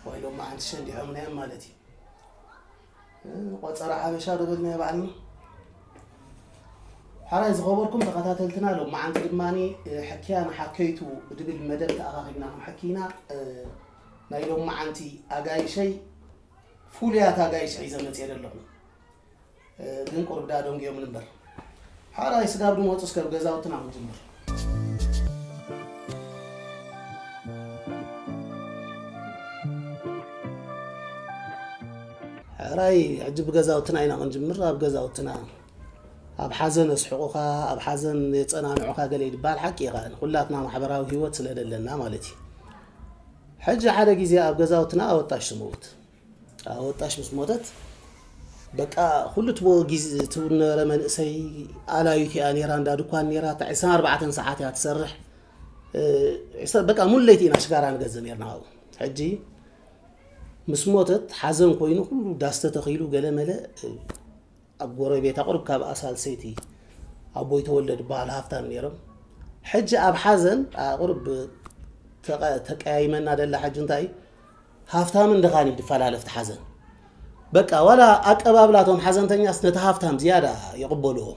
ወይ ሎማዓንቲ ሸንዲሖምና እዮም ማለት እዩ። እ፣ ቆጸራ ሓበሻ ዶ በልናዮ ባዕልና። ሓራይ ዝኸበርኩም ተኸታተልትና፣ ሎማዓንቲ ድማ እ፣ ሕክያ ንሓከይቱ ብድብል መደብ ተኣኻኺብና ክንሕኪ ኢና። እ፣ ናይ ሎማዓንቲ ኣጋይሸይ ፍሉያት ኣጋይሽ ሒዘ መፅየ ዘለኹ። እ፣ ግን ቁርብ ዳ ደንጉዮም እምበር። ሓራይ ስጋብ ድመፁ እስከ ብገዛውትና ክንጅምር። ሕራይ ሕጂ ብገዛውትና ኢና ክንጅምር። ኣብ ገዛውትና ኣብ ሓዘን የስሕቑኻ፣ ኣብ ሓዘን የጸናንዑኻ ገለ ይድበሃል ሓቂ ኢኻ። ኩላትና ማሕበራዊ ህይወት ስለ ደለና ማለት እዩ። ሕጂ ሓደ ግዜ ኣብ ገዛውትና ኣወጣሽ ትመውት። ኣወጣሽ ምስ ሞተት በቃ ኩሉ ትቦ ግዜ ትውነበረ መንእሰይ ኣላዩት እያ ነይራ፣ እንዳ ድኳን ነይራ፣ ዕስራን ኣርባዕተን ሰዓት እያ ትሰርሕ። እ፣ ዕስራ-፣ በቃ ሙሉ ለይቲ ኢና ሽጋራ ንገዝእ ነይርና ኣብኡ። ሕጂ ምስ ሞተት ሓዘን ኮይኑ ኩሉ ዳስ ተተኺሉ ገለ መለ፣ እ፣ ኣብ ጎረቤታ ቁሩብ ካብ ኣሳልሰይቲ ኣቦይ ተወልደ ዝበሃሉ ሃፍታም ነይሮም። ሕጂ ኣብ ሓዘን፣ ኣ፣ ቁሩብ ተቐ-፣ ተቀያይመና ደላ ሕጂ እንታይ ሃፍታምን ድኻን እዩ ዝፈላለፍ እቲ ሓዘን። በቃ ዋላ ኣቀባብላቶም ሓዘንተኛስ ነቲ ሃፍታም ዝያዳ ይቕበልዎ።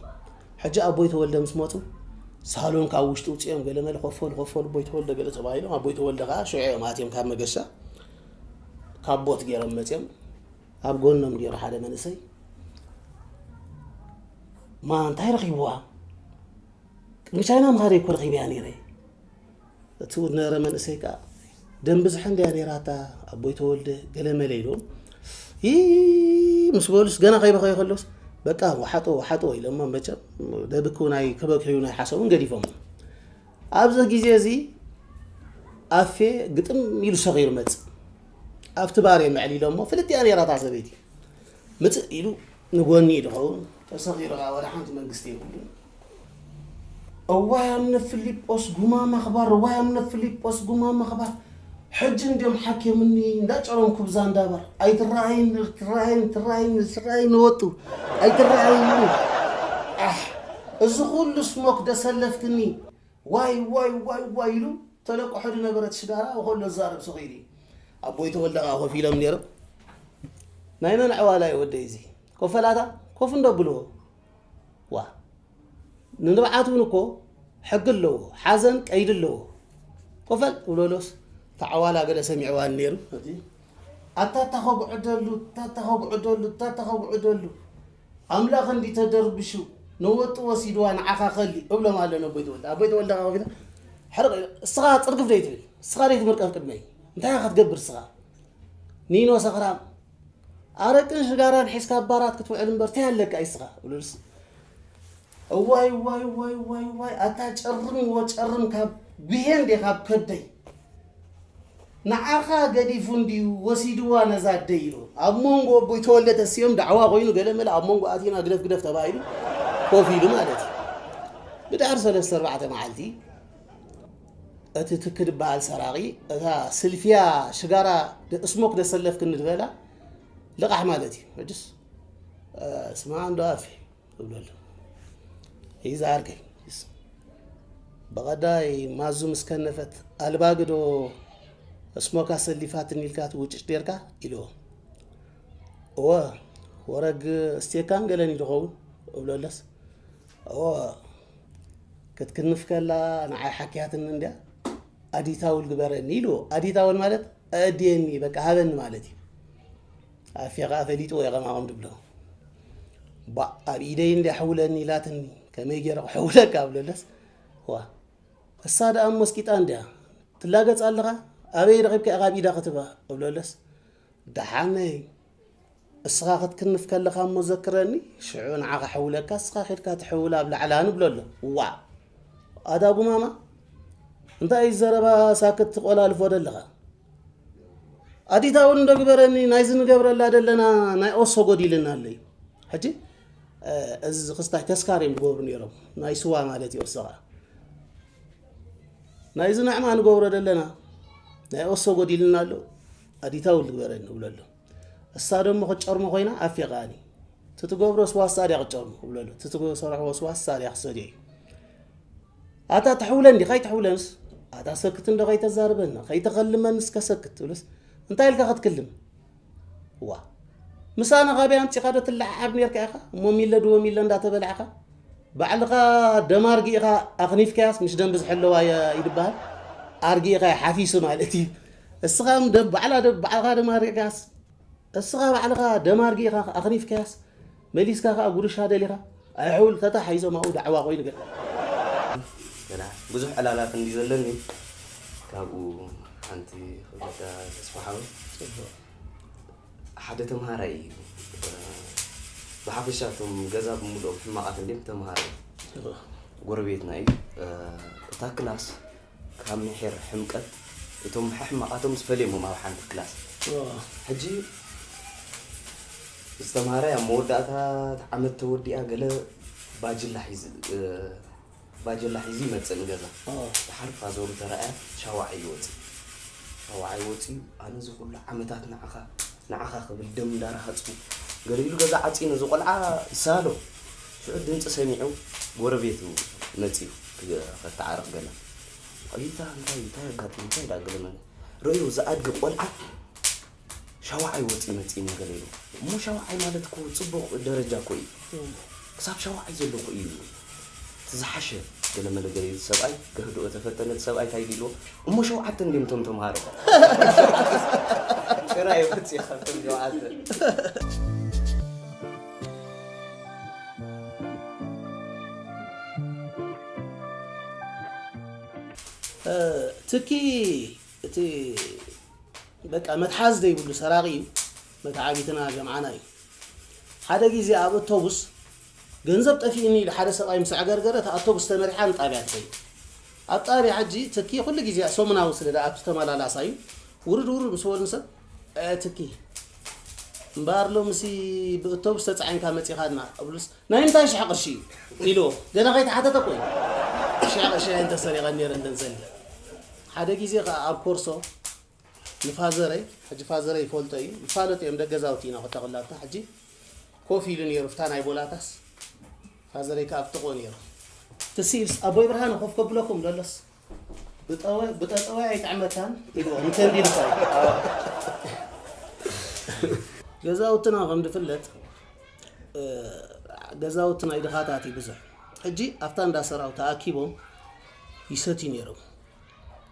ሕጂ ኣቦይ ተወልደ ምስ መፁ ሳሎን ካብ ውሽጢ ውፅኦም ገለ መለ ኮፈሉ ኮፈሉ ኣቦይ ተወልደ ገለ ተባሂሎም ኣቦይ ተወልደ ከዓ ሽዑ እዮም ኣትዮም ካብ መገሻ ካብ ቦት ገይሮም መፅዮም ኣብ ጎኖም ገይሩ ሓደ መንእሰይ ማ እንታይ ረኺብዋ ቅድሚ ቻይና ምኻደ እኮ ረኺበያ ነይረ። እቲ ዝነበረ መንእሰይ ከዓ ደም ብዝሒ እንድያ ነይራታ ኣቦይ ተወልደ ገለ መለ ኢሉ ይ ምስ በሉስ ገና ከይበኸዩ ከሎስ በቃ ወሓጦ ወሓጦ ኢሎሞ መቸም ደብክ ናይ ክበክዩ ናይ ሓሰቡን ገዲፎም ኣብዚ ግዜ እዚ ኣፌ ግጥም ኢሉ ሰኺሩ መጽእ ኣብቲ ባር የምዕል ኢሎሞ ፍልጥ እያ ነይራታ ሰበይቲ ምጽእ ኢሉ ንጎኒ እዩ ዝኸውን ተሰኺሩ ከዓ ወደ ሓንቲ መንግስቲ የብሉን እዋይ ኣምነ ፊሊጶስ ጉማ ማኽባር እዋይ ኣምነ ፊሊጶስ ጉማ ማኽባር ሕጂ እንዲዮም ሓኪምኒ እንዳጨረምኩ ብዛ እንዳባር ኣይትረኣይን ትረኣይን ትረኣይን ትረኣይን ወጡ ኣይትረኣይን ኣሕ እዚ ኩሉ ስሞክ ደሰለፍክኒ ዋይ ዋይ ዋይ ዋይ ኢሉ ተለቅሖ ዝነበረት ሽጋራ ከሎ ዝዛረብ ሰኺሩ እዩ ኣቦይ ተወልደ ከዓ ኮፍ ኢሎም ነይሮም ናይ መን ዕዋላ እዩ ወደይ እዚ ኮፈላታ ኮፍ እንዶ ብልዎ ዋ ንንብዓት እውን እኮ ሕጊ ኣለዎ ሓዘን ቀይዲ ኣለዎ ኮፈል እብለሎስ ተዓዋላ ገለ ሰሚዕዋን ነይሩ እቲ ኣታ ተኸጉዕደሉ እታ ተኸጉዕደሉ እታ ተኸጉዕደሉ ኣምላኽ እንዲ ተደርብሹ ነወጡ ወሲድዋ ንዓኻ ከሊ እብሎም ኣሎ ነቦይ ተወልደ ኣቦይ ተወልደ ከፊለ ሕርቕ እስኻ ፅርግፍ ደይ ትብል እስኻ ደይ ትምርቀፍ ቅድመይ እንታይ ክትገብር እስኻ ኒኖ ሰኽራም ኣረቅን ሽጋራን ሒዝካ ኣብ ባራት ክትውዕል እምበር እንታይ ኣለካ ኢስኻ እብሉልስ እዋይ ዋይ ዋይ ዋይ ዋይ ኣታ ጨርም ወጨርም ካብ ጉሄ እንዴ ካብ ከብደይ ንዓኻ ገዲፉ እንድዩ ወሲድዋ ነዛ ኣደይ ኢሉ ኣብ መንጎ ኣቦይ ተወልደ ተሲኦም ዳዕዋ ኮይኑ ገለ መለ ኣብ መንጎ ኣቲና ግደፍ ግደፍ ተባሂሉ ኮፍ ኢሉ ማለት እዩ ብድሕሪ ሰለስተ ኣርባዕተ መዓልቲ እቲ ትክ ዝበሃል ሰራቒ እታ ስልፍያ ሽጋራ እስሞክ ደሰለፍክኒ ዝበላ ልቓሕ ማለት እዩ ሕጅስ ስማ እንዶ ኣፌ እብለሉ ይዛርገ ብቐዳይ ማዙ ምስ ከነፈት ኣልባግዶ እስሞካ ሰሊፋትኒ ኢልካ ትውጭጭ ኔርካ ኢልዎ እወ ወረግ ስቴካን ገለን ይድኸውን እብለለስ እወ ክትክንፍ ከላ ንዓይ ሓኪያትኒ እንድያ ኣዲታውል ግበረኒ ኢልዎ ኣዲታውል ማለት ኣእድየኒ በቃ ሃበኒ ማለት እዩ ኣፌ ከዓ ፈሊጥዎ እየ ከማኹም ድብሎ ባ ኣብ ኢደይ እንድያ ሕውለኒ ኢላትኒ ከመይ ገይረ ክሕውለካ ኣብለለስ ዋ እሳ ደኣ መስቂጣ እንድያ ትላገፅ ኣለኻ ኣበይ ረኺብካ ኢኻ ኣብ ኢዳ ክትባ እብለለስ ደሓነይ እስኻ ክትክንፍ ከለኻ እሞ ዘክረኒ ሽዑ ንዓኻ ሕውለካ እስኻ ኺድካ ትሕውል ኣብ ላዕላ ንብለሎ ዋ ኣዳ ጉማማ እንታይ እዩ ዘረባ ሳክት ትቆላልፎ ደለኻ ኣዲታ እውን እንዶ ግበረኒ ናይዚ ንገብረላ ደለና ናይ ኦሶ ጎዲልና ኣሎ እዩ ሕጂ እዚ ክስታይ ተስካር እዮም ዝገብሩ ነይሮም ናይ ስዋ ማለት እዩ ኦሶ ከዓ ናይዚ ንዕማ ንገብሮ ደለና ናይ ኦሶ ጎዲልና ኣሎ ኣዲታ እውን ዝግበረኒ ንብለሎ እሳ ደሞ ክትጨርሞ ኮይና ኣፌ ከኣኒ ትትገብሮ ስዋሳ ድያ ክትጨርሞ ክብለሉ ትትሰርሕዎ ስዋሳ ድያ ክሰድዮ እዩ ኣታ ትሕውለን ዲኻ ኣይትሕውለንስ ኣታ ሰክት እንዶ ከይተዛርበና ከይተኸልመንስ ከሰክት ትብልስ እንታይ ኢልካ ክትክልም? ዋ፣ ምሳና ካበይ ኣምጺኻ ዶ ትለዓዓብ ኔርካ ኢኻ? እሞ ሚለ ድወ ሚለ እንዳተበላዕኻ፣ ባዕልኻ ደም ኣርጊእኻ ኣኽኒፍካያስ፣ ምሽ ደም ብዝሒ ኣለዋ እያ ይድበሃል? ኣርጊእኻ ሓፊሱ ማለት እዩ። እስኻ ም-፣ ደም፣ ባዕላ ደም፣ ባዕልኻ ደም ኣርጊእካያስ፣ እስኻ ባዕልኻ ደም ኣርጊእኻ ኣኽኒፍካያስ፣ መሊስካ ከኣ ጉርሻ ደሊኻ፣ ኣሕውል ተታሓሒዞም ኣብኡ ዳዕዋ ኮይኑ ገለ። ገና ብዙሕ ዕላላት እንዲ ዘለኒ፣ ካብኡ ሓንቲ ክብለካ ተስፋ ሓወይ። ሓደ ተምሃራይ እዩ። ብሓፈሻ እቶም ገዛ ብምሉኦም ሕማቓት እንድዮም፣ ተምሃራይ እዩ። ጎረቤትና እዩ። እታ ክላስ ካብ ምሒር ሕምቀት እቶም ሕሕማቓቶም ዝፈልየሞም ኣብ ሓንቲ ክላስ። ሕጂ ዝተምሃራይ ኣብ መወዳእታ ዓመት ተወዲኣ ገለ ባጅላ ሒዙ፣ እ፣ ባጀላ ሒዙ ይመጽእ ንገዛ። ኣዎ። ድሓር ፋዘሩ ተራእያ ሻዋዓይ ይወጽእ። ሻዋዓይ ወጺኡ፣ ኣነ እዚ ኩሉ ዓመታት ንዓኻ፣ ንዓኻ ክብል ደም እንዳረሃጽኩ፣ ገለ ኢሉ ገዛ ዓጽዩ ነዚ ቆልዓ ይሳሎ። ሽዑ ድምጺ ሰሚዑ ጎረቤቱ መጺኡ ክገ-፣ ከተዓረቕ ገለ። "ኣታ እንታይ፣ እንታይ ኣጋጢሙ? እንታይ ደኣ?" ገለ መለ። ረእዩ፣ እዚ ኣድጊ ቆልዓ ሻውዓይ ወፂኡ መፂኡ ገለ ኢሉ። እሞ ሻውዓይ ማለት እኮ ፅቡቕ ደረጃ እኮ እዩ። ክሳብ ሻውዓይ ዘሎ እኮ እዩ እቲ ዝሓሸ። ገለ መለ ገለ ኢሉ ሰብኣይ፣ ክህድኦ ተፈተነ። እቲ ሰብኣይ እንታይ ኢሉ ኢልዎ? "እሞ ሸውዓተ እንድዮም እቶም ተምሃሮ?" ጥራይ ወፂኡ ካብቶም ሸውዓተ። እ፣ ትኪ እቲ በቃ መትሓዚ ዘይብሉ ሰራቒ እዩ። መትዓቢትና ጀምዓና እዩ። ሓደ ግዜ ኣብ ኣቶቡስ ገንዘብ ጠፊእኒ ኢሉ ሓደ ሰብኣይ ምስ ኣዕገርገረ፣ እታ ኣቶቡስ ተመሪሓ ንጣብያ ትኸይድ። ኣብ ጣብያ ሕጂ ትኪ ኩሉ ግዜ ሰሙናዊ ስለ ዝኣቱ ተመላላሳ እዩ። ውርድ ውርድ ምስ በሉ ሰብ፣ "እ፣ ትኪ፣ እምበኣር ሎምሲ ብእቶቡስ ተጻዒንካ መጺኻና?" እብሉስ፣ "ናይ ምንታይ ሽሕ ቅርሺ እዩ?" ኢልዎ። ገና ከይተሓተተ እኮ እዩ። ሽሕ ቅርሺ ኣይንተን ሰሪቐን ነይረ እንተን ዘለ። ሓደ ግዜ ከኣ ኣብ ኮርሶ ንፋዘረይ፣ ሕጂ ፋዘረይ ይፈልጦ እዩ፣ ይፋለጡ እዮም፣ ደገ ገዛውቲ ኢና ክልተ ቆላትና። ሕጂ ኮፍ ኢሉ ነይሩ፣ ፍታ ናይ ቦላታስ፣ ፋዘረይ ከኣ ኣብ ጥቕኡ ነይሩ። ትስ ኢልስ፣ "ኣቦይ ብርሃነ ኮፍ ከብለኩም?" ደሎስ፣ "ብጠወ-፣ ብጠጠወ ኣይጥዕመካን?" ኢልዎ፣ ንተንቢል እኳ እዩ። ገዛውትና ከም ዝፍለጥ፣ እ፣ ገዛውቲ ናይ ድኻታት እዩ ብዙሕ። ሕጂ ኣብታ እንዳ ሰራው ተኣኪቦም ይሰትዩ ነይሮም።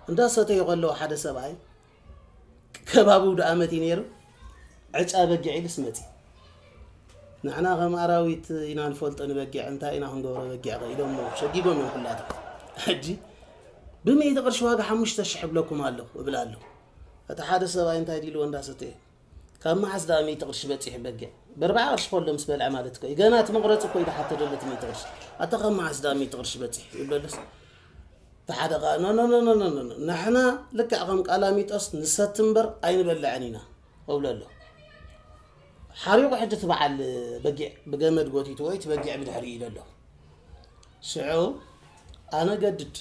እንዳ ሰተዩ ከለዉ ሓደ ሰብኣይ ከባቢኡ ደኣ መትዩ ነይሩ። ዕጫ በጊዕ ኢሉስ መጺ። ንሕና ከም ኣራዊት ኢና ንፈልጦ ንበጊዕ፣ እንታይ ኢና ክንገብሮ በጊዕ ከ ኢሎሞ ሸጊጎም እዮም ኩላቶም። ሕጂ ብሚእቲ ቅርሺ ዋጋ ሓሙሽተ ሽሕ እብለኩም ኣለኹ እብል ኣለኹ። እቲ ሓደ ሰብኣይ እንታይ ድልዎ እንዳሰተየ፣ "ካብ መዓስ ደኣ ሚእቲ ቅርሺ በጺሑ በጊዕ? ብኣርብዓ ቅርሺ ከሎ ምስ በልዐ ማለት እኮ እዩ። ገና እቲ መቑረጺ እኮ እዩ ዝሓቶ ዘሎ እቲ ሚእቲ ቅርሺ። ኣታ ካብ መዓስ ደኣ ሚእቲ ቅርሺ በጺሑ?" ይብለለስ። እቲ ሓደ ኸኣ፣ "ኖ፣ ኖ፣ ኖ፣ ኖ፣ ኖ፣ ኖ፣ ኖ። ንሕና ልክዕ ከም ቃላሚጦስ ንሰቲ እምበር ኣይንበልዕን ኢና" እብሎ ኣሎ። ሓሪቑ ሕጂ እቲ በዓል በጊዕ ብገመድ ጎቲትዎ፣ እቲ በጊዕ ብድሕሪኡ ኢሉ ኣሎ። ሽዑ ኣነ ገድድ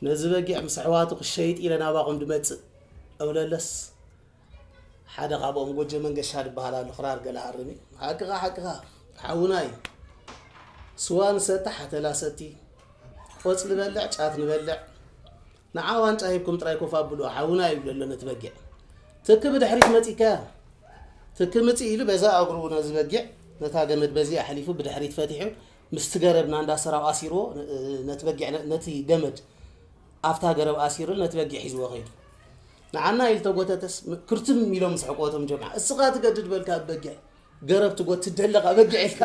ነዚ በጊዕ ምስ ኣሕዋቱ ክሸይጥ ኢለ ናባኹም ድመጽእ እብለለስ፣ ሓደ ካብኦም ጎጀ መንገሻ ዝበሃል ኣሎ፣ ክራር ገለ ሃርም እዩ። "ሓቅኻ፣ ሓቅኻ፣ ሓውና እዩ። ስዋ ንሰቲ፣ ሓተላ ሰቲ፣ ቆጽሊ በልዕ፣ ጫት ንበልዕ፣ ንዓ ዋንጫ ሂብኩም ጥራይ ኮፍ ኣብልዎ፣ ሓውና እዩ" ይብሎ ኣሎ ነቲ በጊዕ። ትኪ ብድሕሪት መጺካ፣ ትኪ ምጺእ ኢሉ በዛ እግሩ ነዚ በጊዕ፣ ነታ ገመድ በዚኣ ኣሕሊፉ ብድሕሪት ፈቲሑ፣ ምስቲ ገረብ ናንዳ ሰራው ኣሲርዎ፣ ነቲ በጊዕ፣ ነቲ ገመድ ኣብታ ገረብ ኣሲሩ ነቲ በጊዕ ሒዝዎ ከይዱ። ንዓና ኢሉ ተጎተተስ፣ ክርትም ኢሎም ስሕቁ እቶም ጀምዓ። "እስኻ ትገድድ በልካ በጊዕ፣ ገረብ ትጎትት ደለኻ በጊዕ ኢልካ?"